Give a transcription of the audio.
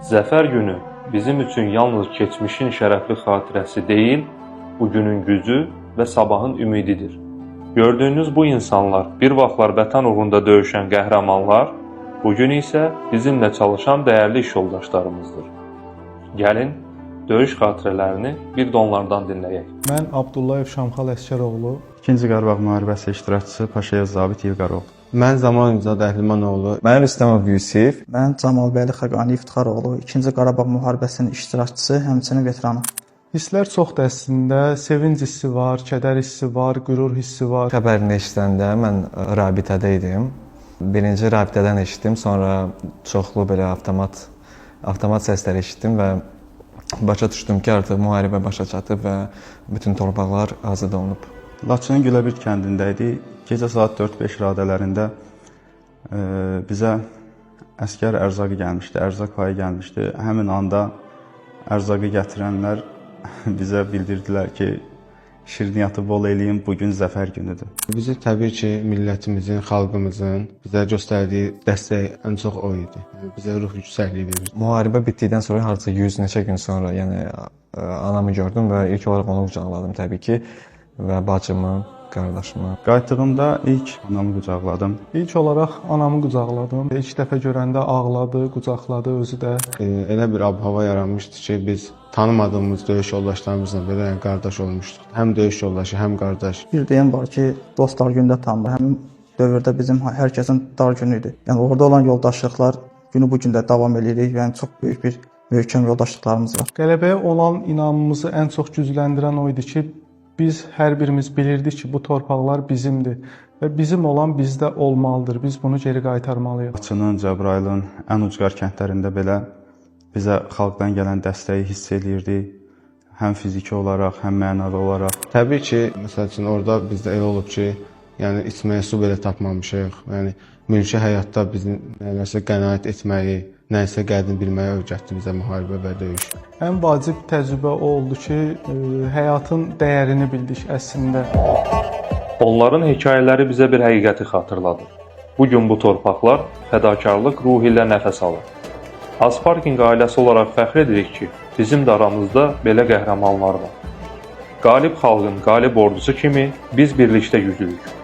Zəfər günü bizim üçün yalnız keçmişin şərəfli xatirəsi deyil, bugünün gücü və sabahın ümididir. Gördüyünüz bu insanlar bir vaxtlar vətən uğrunda döyüşən qəhrəmanlar, bugün isə bizimlə çalışan dəyərli iş yoldaşlarımızdır. Gəlin, döyüş xatirələrini bir də onlardan dinləyək. Mən Abdullayev Şamxal Əsgəroğlu. İkinci Qarabağ müharibəsi iştirakçısı Paşayev Zabit İlqaroğlu. Mən Zamanov Əhlimanoğlu. Mən Rüstəmov Yusif. Mən Camalbəyli Xəqani İftixaroğlu, İkinci Qarabağ müharibəsinin iştirakçısı, həmçinin veteranı. Hisslər çoxdur əslində. Sevinc hissi var, kədər hissi var, qürur hissi var. Xəbərini eşidəndə mən rabitədə idim. Birinci rabitədən eşitdim, sonra çoxlu belə avtomat səsləri eşitdim və başa düşdüm ki, artıq müharibə başa çatıb və bütün torpaqlar azad olunub. Laçının Güləbird kəndində idik. Gecə saat 4-5 radələrində bizə əsgər ərzaqı gəlmişdi, ərzaq payı gəlmişdi. Həmin anda ərzaqı gətirənlər bizə bildirdilər ki, şirniyyatı bol eləyin, bugün zəfər günüdür. Bizi təbii ki, millətimizin, xalqımızın bizə göstərdiyi dəstək ən çox o idi. Yəni, bizə ruh yüksəkliyi verir. Müharibə bitdikdən sonra hardasa 100 neçə gün sonra, yəni anamı gördüm və ilk olaraq onu qucaqladım təbii ki və bacımı, qardaşımı. Qayıtdığımda ilk anamı qucaqladım. İlk olaraq anamı qucaqladım. İlk dəfə görəndə ağladı, qucaqladı özü də. Elə bir ab-hava yaranmışdı ki, biz tanımadığımız döyüş yoldaşlarımızla belə yəni qardaş olmuşduq. Həm döyüş yoldaşı, həm qardaş. Bir deyən var ki, dost dar gündə tanınır. Həmin dövrdə bizim hər kəsin dar günü idi. Yəni orada olan yoldaşlıqlar günü bu gün də davam eləyirik. Yəni çox böyük bir möhkəm yoldaşlıqlarımız var. Qələbəyə olan inamımızı ən çox gücləndirən o idi ki, biz hər birimiz bilirdik ki, bu torpaqlar bizimdir və bizim olan bizdə olmalıdır. Biz bunu geri qaytarmalıyıq. Laçının, Cəbrayılın ən ucqar kəndlərində belə bizə xalqdan gələn dəstəyi hiss eləyirdik. Həm fiziki olaraq, həm mənəvi olaraq. Təbii ki, məsəl üçün orada bizdə elə olub ki, yəni içməyə su belə tapmamışıq. Yəni mülki həyatda bizim nələrsə qənaət etməyi, nəyisə qədrini bilməyi öyrətdi bizə müharibə və döyüş. Ən vacib təcrübə o oldu ki, həyatın dəyərini bildik əslində. Onların hekayələri bizə bir həqiqəti xatırladır. Bu gün bu torpaqlar fədakarlıq ruhu ilə nəfəs alır. Azparking ailəsi olaraq fəxr edirik ki, bizim də aramızda belə qəhrəmanlar var. Qalib xalqın qalib ordusu kimi biz birlikdə güclüyük.